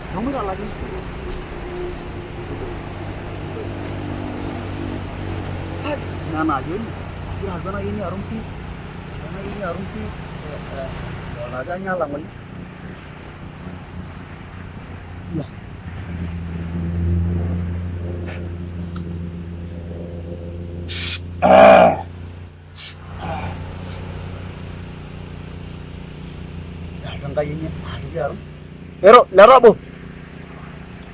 Eshomoito olaki. Naa nayioni, egira alotu ena ayioni arum pii, ena ayioni arum pii, idol ajo ainyala ng'ole. Enkai enye alotu arum. Ero, lerabo.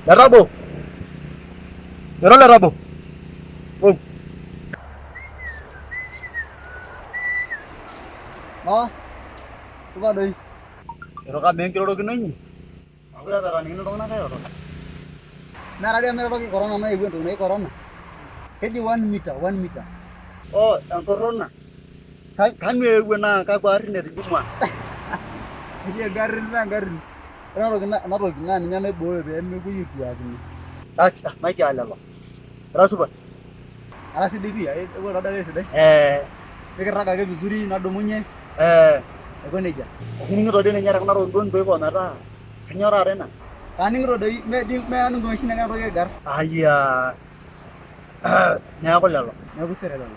Lerabo. Ero lerabo. Oh. Oh, supa doi. Ero kamaa enkirorokino inyi? Ore petanikini iltung'anak airoroki. Meeta dii amu corona naewuo entoki naji corona. Keji 1 meter, 1 meter. Oh, enkorona. Kanu eewuo naa kakwa arrin etijing'ua? Eji engarrin mee engarrin. Ore ena toki naa ninye naibooyo pee mepuoi aituakino. Asi, maitia lelo. Ira supat? Ara sidai pii, eewuo taa ake esidai. Nikirrag ake vizuri nadumunye aiko nejia. Akining'ito dii ninye tekuna tokitin duo ntoipo metaa kainyoo taata ina? Kaning'ito doi mee dii mee nanu inkumeshi nagira entoki aigarr. Ayia neeku lelo. Neeku sere lelo.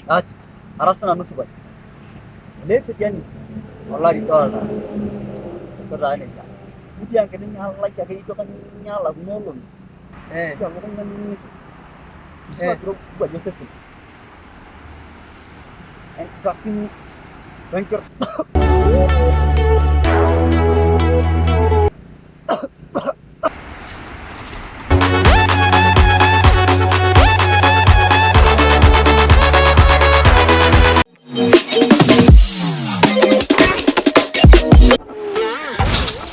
Asi, ara sinanu supat. Olee eseriani olari dolta. Aiko taa nejia. Ijo enkiti nyalai ake ijo kainyala kuna olong'i. Ijo elukunya aning'ito. Ijo kirowuaj osesen. Enkasini wenkir.